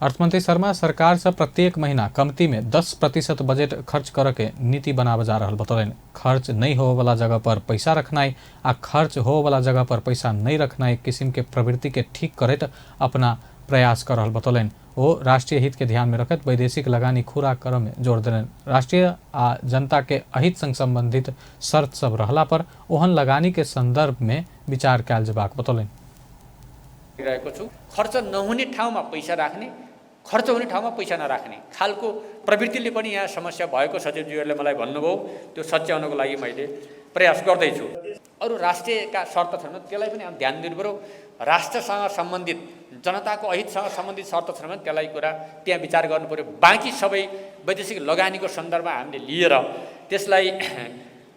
अर्थमंत्री शर्मा सरकार से प्रत्येक महीना कमती में 10% बजट खर्च करके नीति बनाव जा रहा बतौलनि। खर्च नहीं हो वाला जगह पर पैसा रखनाई आ खर्च हो वाला जगह पर पैसा नहीं रखनाई किस्म के प्रवृत्ति के ठीक करत अपना प्रयास कर रहल बतौलनि। वो राष्ट्रीय हित के ध्यान में रखत वैदेशिक लगानी खुरा कर में जोर देलनि। राष्ट्रीय आ जनता के अहित संग संबंधित शर्त सब रहला पर ओहन लगानी के संदर्भ में विचार कयल जेबाक बतौलनि। खर्च नहुने ठाउँमा पैसा राख्ने, खर्च हुने ठाउँमा पैसा नराख्ने खालको प्रवृत्तिले पनि यहाँ समस्या भएको सचिवज्यूहरूले मलाई भन्नुभयो। त्यो सच्याउनको लागि मैले प्रयास गर्दैछु। अरू राष्ट्रियका शर्त छन् त्यसलाई पनि हामी ध्यान दिनु पर्यो। राष्ट्रसँग सम्बन्धित जनताको अहितसँग सम्बन्धित शर्त छन् भने त्यसलाई कुरा त्यहाँ विचार गर्नु पर्यो। बाँकी सबै वैदेशिक लगानीको सन्दर्भमा हामीले लिएर त्यसलाई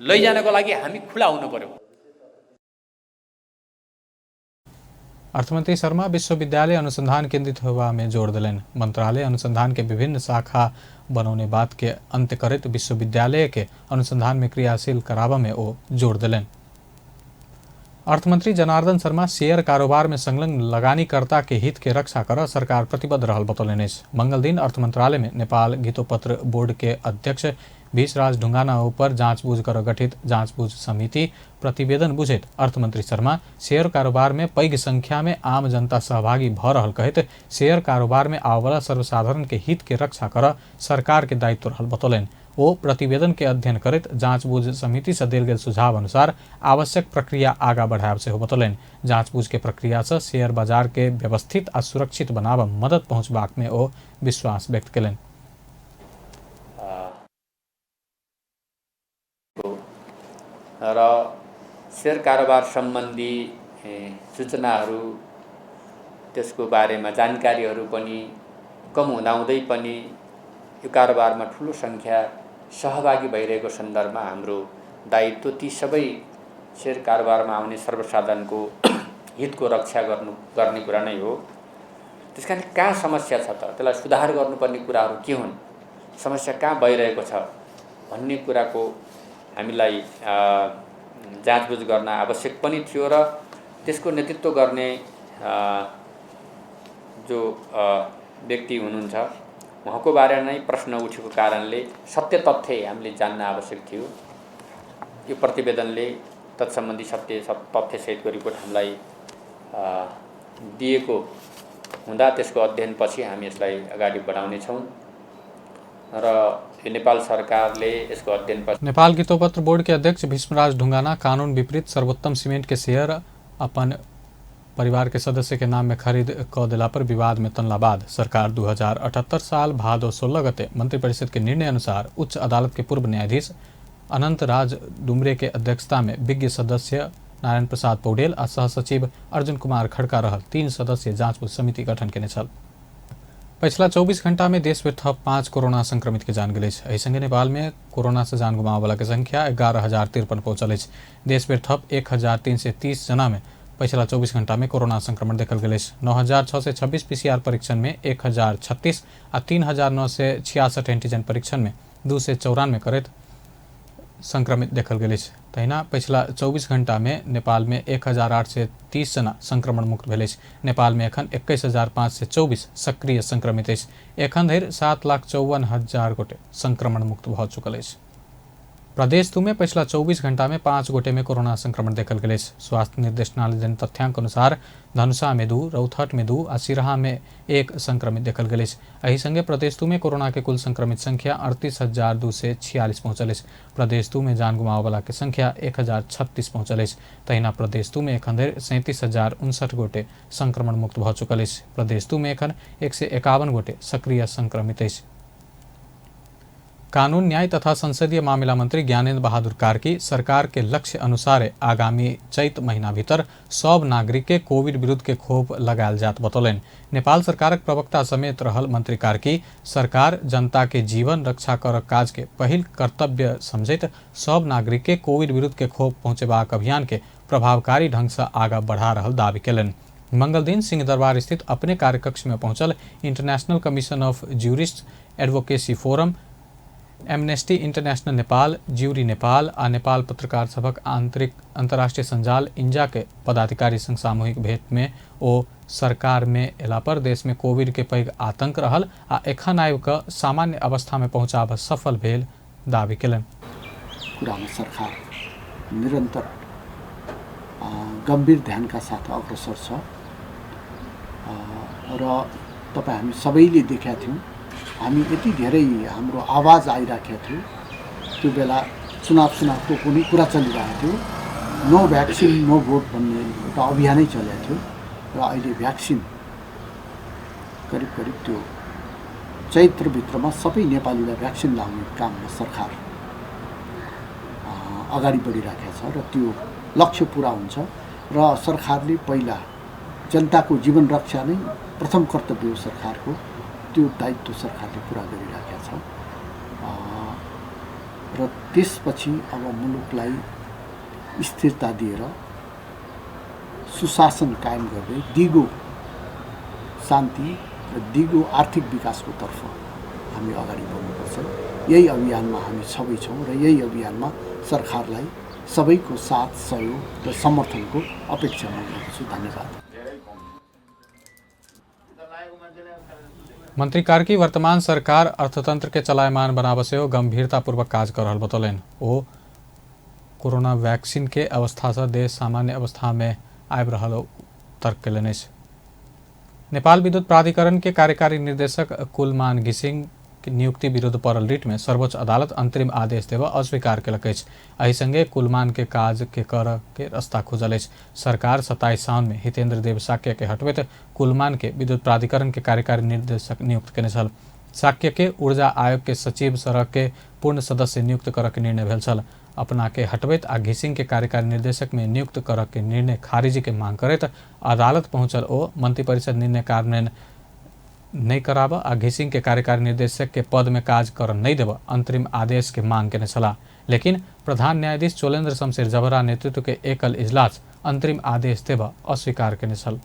लैजानको लागि हामी खुला हुनु पर्यो। अर्थमंत्री शर्मा विश्वविद्यालय अनुसंधान केंद्रित होगा में जोर दिलनि। मंत्रालय अनुसंधान के विभिन्न शाखा बनौने बात के अंत करत विश्वविद्यालय के अनुसंधान में क्रियाशील करावा में वो जोर दिलनि। अर्थमंत्री जनार्दन शर्मा शेयर कारोबार में संलग्न लगानीकर्ता के हित के रक्षा कर सरकार प्रतिबद्ध रहल बतौलनि। मंगल दिन अर्थ मंत्रालय में नेपाल गीतोपत्र बोर्ड के अध्यक्ष भीषराज ढुंगाना ऊपर जांचबूझ कर गठित जांचबूझ समिति प्रतिवेदन बुझेत अर्थमंत्री शर्मा शेयर कारोबार में पैघ संख्या में आम जनता सहभागी भ रहल कहत शेयर कारोबार में आवेवाला सर्वसाधारण के हित के रक्षा कर सरकार के दायित्व रहल बतौलनि। वो प्रतिवेदन के अध्ययन करत जांचबूझ समिति से देल गेल सुझाव अनुसार आवश्यक प्रक्रिया आगा बढ़ाब से बतौलनि। जांचबूझ के प्रक्रिया से शेयर बाजार के व्यवस्थित आ सुरक्षित बनाब मदद पहुंचबाक में वो विश्वास व्यक्त कयलनि। र शेयर कारोबार सम्बन्धी सूचनाहरू त्यसको बारेमा जानकारीहरू पनि कम हुँदाहुँदै पनि यो कारोबारमा ठुलो संख्या सहभागी भइरहेको सन्दर्भमा हाम्रो दायित्व ती सबै शेयर कारोबारमा आउने सर्वसाधारणको हितको रक्षा गर्ने कुरा नै हो। त्यसकारण कहाँ समस्या छ त त्यसलाई सुधार गर्नुपर्ने कुराहरू के हुन्, समस्या कहाँ भइरहेको छ भन्ने कुराको हामीलाई जाँचबुझ गर्न आवश्यक पनि थियो र त्यसको नेतृत्व गर्ने जो व्यक्ति हुनुहुन्छ उहाँको बारेमा नै प्रश्न उठेको कारणले सत्य तथ्य हामीले जान्न आवश्यक थियो। यो प्रतिवेदनले तत्सम्बन्धी सत्य तथ्यसहितको रिपोर्ट हामीलाई दिएको हुँदा त्यसको अध्ययनपछि हामी यसलाई अगाडि बढाउनेछौँ र यो नेपाल सरकारले यसको अध्ययन नेपाल गितोपत्र बोर्ड के अध्यक्ष भीष्मराज ढुंगाना कानून विपरीत सर्वोत्तम सीमेंट के शेयर अपन परिवार के सदस्य के नाम में खरीद क दिला पर विवाद में तनला बाद सरकार 2078 साल भादो 16 गते मंत्रिपरिषद के निर्णय अनुसार उच्च अदालत के पूर्व न्यायाधीश अनंत राज डुमरे के अध्यक्षता में विज्ञ सदस्य नारायण प्रसाद पौडेल आ सहसचिव अर्जुन कुमार खड़का रहल 3 सदस्यीय जांच समिति गठन केने छल। पिछला 24 घंटा में देश में थप 5 कोरोना संक्रमित के जान गए। एहि संगे नेपाल में कोरोना से जान गुमावे वाला के संख्या 11,053 पहुंचल। देश में थप 1,330 जना में पिछला 24 घंटा में कोरोना संक्रमण देखल गए। 9,626 PCR परीक्षण में 1,036 आ 3,966 एंटीजन परीक्षण में 294 करत संक्रमित देखल गए। तहिना पिछला 24 घंटा में नेपाल में 1,830 जना संक्रमण मुक्त भेल। नेपाल में एखन 21,524 सक्रिय संक्रमित अछि। एखन धरि 7,54,000 गोटे संक्रमण मुक्त भ चुकल अछि। प्रदेश 2 में पिछला 24 घंटा में 5 गोटे में कोरोना संक्रमण देखल गए। स्वास्थ्य निर्देशनालय जन तथ्यांक अनुसार धनुषा में 2, रौथट में 2 आ सिराहा में 1 संक्रमित देखल गए। एहि संगे प्रदेश 2 में कोरोना के कुल संक्रमित संख्या 38,246 पहुंचल। प्रदेश 2 में जान गुमावे वाला के संख्या 1,036 पहुंचल। तहिना प्रदेश 2 में एखन धरि 37,059 गोटे संक्रमण मुक्त भ चुकल। प्रदेश 2 में एखन 151 गोटे सक्रिय संक्रमित अछि। कानून न्याय तथा संसदीय मामला मंत्री ज्ञानेन्द्र बहादुर कार्की सरकार के लक्ष्य अनुसार आगामी चैत महीना भीतर सब नागरिक के कोविड विरुद्ध के खोप लगायल जात बतौलन। नेपाल सरकारक प्रवक्ता समेत रहल मंत्री कार्की सरकार जनता के जीवन रक्षा कर काज के पहिल कर्तव्य समझैत सब नागरिक के कोविड विरुद्ध के खोप पहुंचेबाक अभियान के प्रभावकारी ढंग से आगा बढ़ा रहल दावी केलन। मंगल दिन सिंह दरबार स्थित अपने कार्यकक्ष में पहुंचल international commission of jurist advocacy forum, amnesty international Nepal, jury Nepal आ नेपाल पत्रकार सभक अंतर्राष्ट्रीय संजाल इंजा के पदाधिकारी संग सामूहिक भेंट में ओ सरकार में एला पर देश में कोविड के पैघ आतंक रहल आ एखन आबि क सामान्य अवस्था में पहुंचाब सफल भेल दावी केलन। कुरामा सरकार निरन्तर गंभीर ध्यान का साथ अग्रसर छ र तपाईं हामी सबैले देखेका थियौं। हामी यति धेरै हाम्रो आवाज आइराखेको थियो। त्यो बेला चुनावको कुनै कुरा चलिरहेको थियो। नो भ्याक्सिन नो भोट भन्ने एउटा अभियानै चलेको थियो र अहिले भ्याक्सिन करिब त्यो चैत्रभित्रमा सबै नेपालीलाई भ्याक्सिन लाउने काममा सरकार अगाडि बढिराखेको छ र त्यो लक्ष्य पुरा हुन्छ र सरकारले पहिला जनताको जीवन रक्षा नै प्रथम कर्तव्य हो सरकारको। त्यो दायित्व सरकारले पुरा गरिराखेको छ र त्यसपछि अब मुलुकलाई स्थिरता दिएर सुशासन कायम गर्दै दिगो शान्ति र दिगो आर्थिक विकासको तर्फ हामी अगाडि बढ्नुपर्छ। यही अभियानमा हामी सबै छौँ र यही अभियानमा सरकारलाई सबैको साथ सहयोग र समर्थनको अपेक्षा म गर्छु। धन्यवाद। मंत्री कार्की वर्तमान सरकार अर्थतंत्र के चलायमान बनावे से गंभीरतापूर्वक काज कर रहल बतौलन। ओ कोरोना वैक्सीन के अवस्था से देश सामान्य अवस्था में आबि रहल तर्क केलन। नेपाल विद्युत प्राधिकरण के कार्यकारी निर्देशक कुलमान घिसिंग नियुक्ति विरुद्ध पड़ल रिट में सर्वोच्च अदालत अंतरिम आदेश देव अस्वीकार केलक। एहि संगे कुलमान के काज के कर के रास्ता खुजल। सरकार 27 साउन में हितेन्द्र देव साक्य के हटबैत कुलमान के विद्युत प्राधिकरण के कार्यकारी निर्देशक नियुक्त केने छल। साक्य के ऊर्जा आयोग के सचिव सरह के पूर्ण सदस्य नियुक्त कर के निर्णय भेल छल। अपना के हटबैत आ घिसिंग के कार्यकारी निर्देशक में नियुक्त कर के निर्णय खारिजी के मांग करैत अदालत पहुंचल। ओ मंत्रिपरिषद निर्णय कार्यान्वयन नहीं कराब आ घिसिंग के कार्यकारी निर्देशक के पद में काज कर नहीं देव अंतरिम आदेश के मांग केने छला। लेकिन प्रधान न्यायाधीश चोलेन्द्र शमशेर जबरा नेतृत्व के एकल इजलास अंतरिम आदेश देव अस्वीकार केने छल।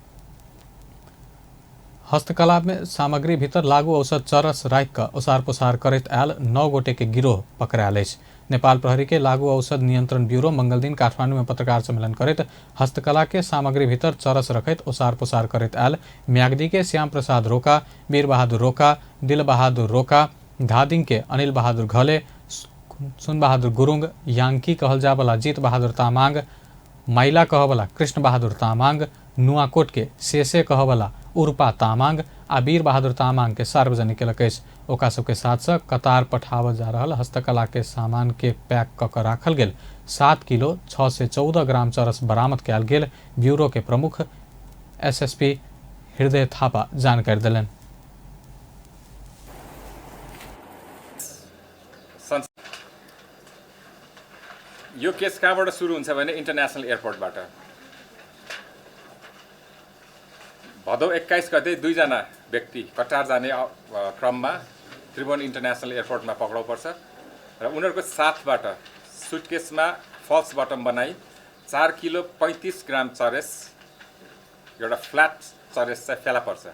हस्तकला में सामग्री भीतर लागू औषध चरस राखि क ओसार पोसार करैत आयल 9 गोटे के गिरोह पकड़ायल अछि। नेपाल प्रहरी के लागू औषध नियंत्रण ब्यूरो मंगल दिन काठमांडू में पत्रकार सम्मेलन करैत हस्तकला के सामग्री भीतर चरस रखैत ओसार पोसार करैत आयल म्याग्दी के श्याम प्रसाद रोका, वीर बहादुर रोका, दिल बहादुर रोका, धादिङ के अनिल बहादुर घले, सुन बहादुर गुरुङ, याङ्की कहल जावला जीत बहादुर तामाङ, माइला कहवला कृष्ण बहादुर तामाङ, नुवाकोट के शेषे कहवला उर्पा तामाङ आ वीर बहादुर तामाङ के सार्वजनिक केलक अछि। ओकरा सबके साथ कतार पठावल जा रहल हस्तकला के सामान के पैक क के राखल गेल 7 किलो 614 ग्राम चरस बरामद कयल गेल। ब्यूरो के प्रमुख एसएसपी हृदय थापा जानकारी दिलन। यो केस कहाँबाट सुरु हुन्छ भने इन्टरनेसनल एयरपोर्टबाट। भदौ 21 गते 2 जना व्यक्ति कटार जाने क्रममा त्रिभुवन इन्टरनेसनल एयरपोर्टमा पक्राउ पर्छ र उनीहरूको साथबाट सुटकेसमा फल्स बटम बनाई 4 किलो 35 ग्राम चरेस एउटा फ्ल्याट चरेस चाहिँ फेला पर्छ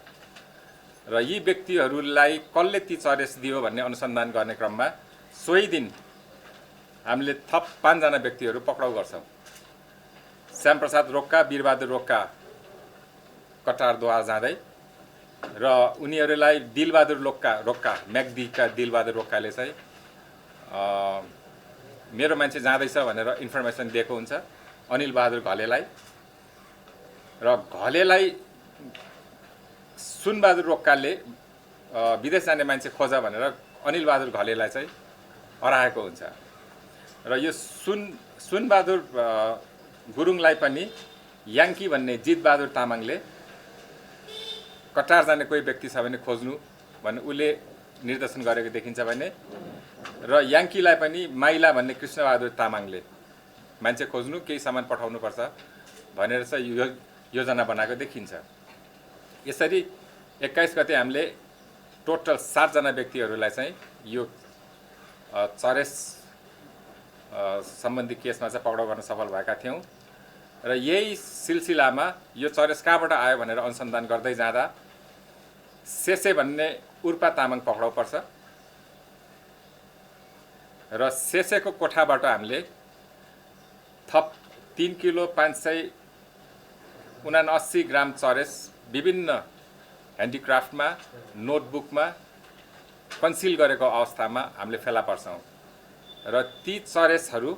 र यी व्यक्तिहरूलाई कसले ती चरेस दियो भन्ने अनुसन्धान गर्ने क्रममा सोही दिन हामीले थप 5 जना व्यक्तिहरू पक्राउ गर्छौं। श्यामप्रसाद रोक्का, वीरबहादुर रोक्का कटारद्वार जाँदै र उनीहरूलाई दिलबहादुर रोक्का म्याग्दीका दिलबहादुर रोक्काले चाहिँ मेरो मान्छे जाँदैछ भनेर इन्फर्मेसन दिएको हुन्छ अनिल बहादुर घलेलाई र घलेलाई सुनबहादुर रोक्काले विदेश जाने मान्छे खोज भनेर अनिल बहादुर घलेलाई चाहिँ हराएको हुन्छ र यो सुनबहादुर गुरुङलाई पनि याङ्की भन्ने जितबहादुर तामाङले कटार जाने कोही व्यक्ति छ भने खोज्नु भन्ने उसले निर्देशन गरेको देखिन्छ भने र याङ्कीलाई पनि माइला भन्ने कृष्णबहादुर तामाङले मान्छे खोज्नु केही सामान पठाउनु पर्छ भनेर चाहिँ योजना बनाएको देखिन्छ। यसरी 21 गते हामीले टोटल 7 जना व्यक्तिहरूलाई चाहिँ यो चरेस सम्बन्धी केसमा चाहिँ पक्राउ गर्न सफल भएका थियौं र यही सिलसिलामा यो चरेस कहाँबाट आयो भनेर अनुसन्धान गर्दै जाँदा सेसे भन्ने उर्पा तामाङ पक्राउ पर्छ र सेसेको कोठाबाट हामीले थप 3 किलो 579 ग्राम चरेस विभिन्न ह्यान्डिक्राफ्टमा नोटबुकमा कन्सिल गरेको अवस्थामा हामीले फेला पर्छौं र ती चरेसहरू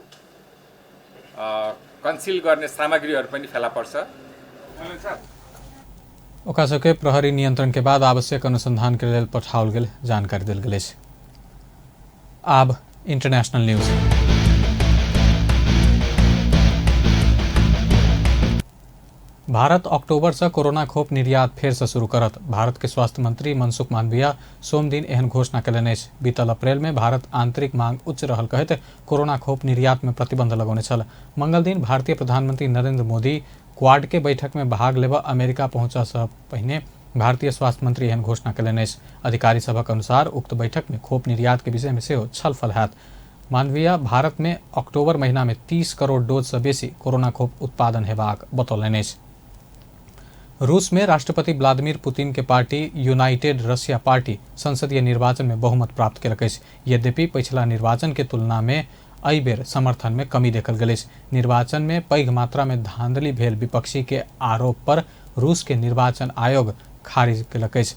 कन्सिल गर्ने सामग्रीहरू पनि फेला पर्छ। ओकरा सबके प्रहरी नियंत्रण के बाद आवश्यक अनुसंधान के लिए पठाओल गेल जानकारी दिल गेल। आब इंटरनेशनल न्यूज। भारत अक्टूबर से कोरोना खोप निर्यात फेर से शुरू करत। भारत के स्वास्थ्य मंत्री मनसुख मांडविया सोम दिन एहन घोषणा कयलनि अछि। बीतल अप्रैल में भारत आंतरिक मांग उच्च रहल कहैत कोरोना खोप निर्यात में प्रतिबंध लगौने छल। मंगल दिन भारतीय प्रधानमंत्री नरेंद्र मोदी क्वाड के बैठक में भाग लेबा अमेरिका पहुंचा से पहिने भारतीय स्वास्थ्य मंत्री एहन घोषणा कयलनि अछि। अधिकारी सभक अनुसार उक्त बैठक में खोप निर्यात के विषय में सेहो छलफल हैत। मांडविया भारत में अक्टूबर महीना में 30 करोड़ डोज से बेसी कोरोना खोप उत्पादन हेबाक बतौलनि अछि। रूस में राष्ट्रपति व्लादिमीर पुतिन के पार्टी यूनाइटेड रशिया पार्टी संसदीय निर्वाचन में बहुमत प्राप्त केलक अछि। यद्यपि पिछला निर्वाचन के तुलना में एहि बेर समर्थन में कमी देखल गेल अछि। निर्वाचन में पैघ मात्रा में धांधली भेल विपक्षी के आरोप पर रूस के निर्वाचन आयोग खारिज केलक अछि।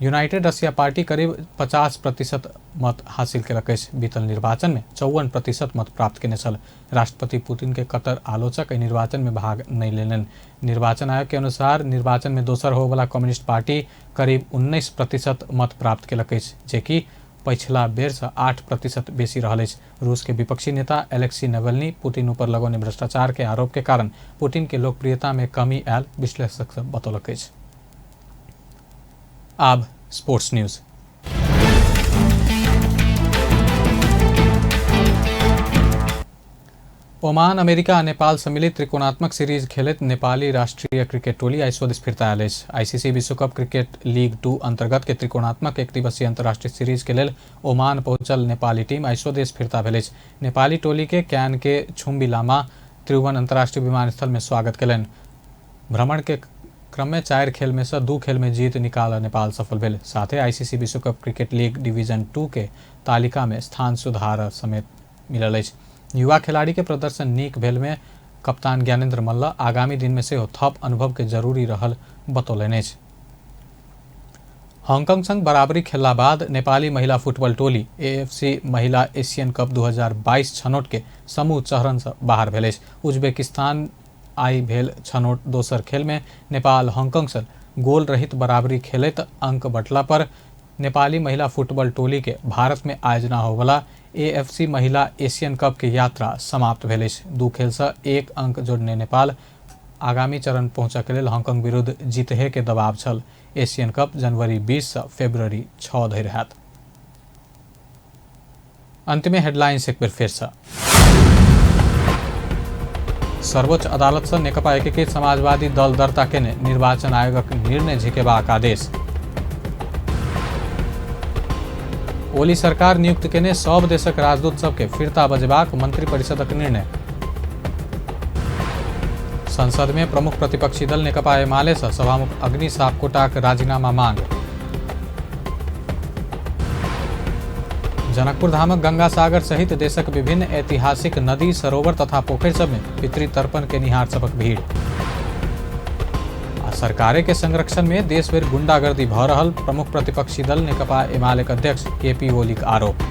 यूनाइटेड रशिया पार्टी करीब 50% मत हासिल केलक अछि। बीतल निर्वाचन में 54% मत प्राप्त केने छल। राष्ट्रपति पुतिन के कट्टर आलोचक एहि निर्वाचन में भाग नहीं लेलनि। निर्वाचन आयोग के अनुसार निर्वाचन में दोसर हो वाला कम्युनिस्ट पार्टी करीब 19% मत प्राप्त केलक अछि, जेकि पिछला बेर से 8% बेसी रहल अछि। रूस के विपक्षी नेता एलेक्सी नवल्नी पुतिन ऊपर लगौने भ्रष्टाचार के आरोप के कारण पुतिन के लोकप्रियता में कमी आयल विश्लेषक सब बतौलक अछि। आब स्पोर्ट्स न्यूज। ओमान, अमेरिका आ नेपाल सम्मिलित त्रिकोणात्मक सीरीज खेलैत नेपाली राष्ट्रीय क्रिकेट टोली आइ स्वदेश फिरता आयल अछि। आईसीसी विश्वकप क्रिकेट लीग 2 अंतर्गत के त्रिकोणात्मक एक दिवसीय अंतर्राष्ट्रीय सीरीज के लेल ओमान पहुंचल नेपाली टीम आइ स्वदेश फिरता भेल अछि। नेपाली टोली के कैन के छुम्बी लामा त्रिभुवन अंतर्राष्ट्रीय विमानस्थल में स्वागत कयलनि। भ्रमण के क्रम में 4 खेल में से 2 खेल में जीत निकाल नेपाल सफल भेल। साथ ही आईसीसी विश्वकप क्रिकेट लीग डिवीजन 2 के तालिका में स्थान सुधार समेत मिलल अछि। युवा खिलाड़ी के प्रदर्शन नीक भेल में कप्तान ज्ञानेन्द्र मल्ल आगामी दिन में सेहो थप अनुभव के जरूरी रहल बतौलनि अछि। हांगकांग संग बराबरी खेलला बाद नेपाली महिला फुटबॉल टोली एएफसी महिला एशियन कप 2022 छनौट के समूह चरण से बाहर भेल अछि। उज्बेकिस्तान आई भेल छनौट दोसर खेल में नेपाल हांगकांग से गोल रहित बराबरी खेलैत अंक बँटला पर नेपाली महिला फुटबॉल टोली के भारत में आयोजना होवला AFC महिला एशियन कप के यात्रा समाप्त भेल अछि। 2 खेल से 1 अंक जोड़ने नेपाल आगामी चरण पहुंचक लेल हांगकांग विरुद्ध जीतहे के दबाव छल। एशियन कप जनवरी 20 से फरवरी 6 धरि हैत। अंत में हेडलाइंस एक बेर फेर से। सर्वोच्च अदालत से नेकपा एकीकृत समाजवादी दल दर्ता केने निर्वाचन आयोगक निर्णय झिकेबाक आदेश। ओली सरकार नियुक्त केने सब देशक राजदूत सबके फिरता बजेबाक मंत्री परिषदक निर्णय। संसद में प्रमुख प्रतिपक्षी दल नेकपा एमाले से सभामुख अग्नि सापकोटाक राजीनामा मांग। जनकपुर धामक गंगा सागर सहित देशक विभिन्न ऐतिहासिक नदी सरोवर तथा पोखरि सब में पितृतर्पण के निहार सबक भीड़। सरकारे के संरक्षण में देश भर गुंडागर्दी भ रहल प्रमुख प्रतिपक्षी दल नेकपा एमाले अध्यक्ष KP ओलीक आरोप।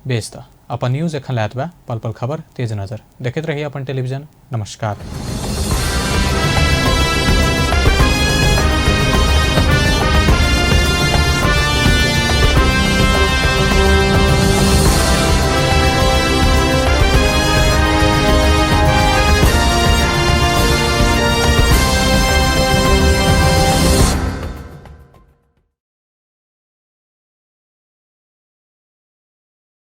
बेस त अपन न्यूज एखन लायत बा पल पल खबर तेज नजर देखैत रही अपन टेलीविजन। नमस्कार।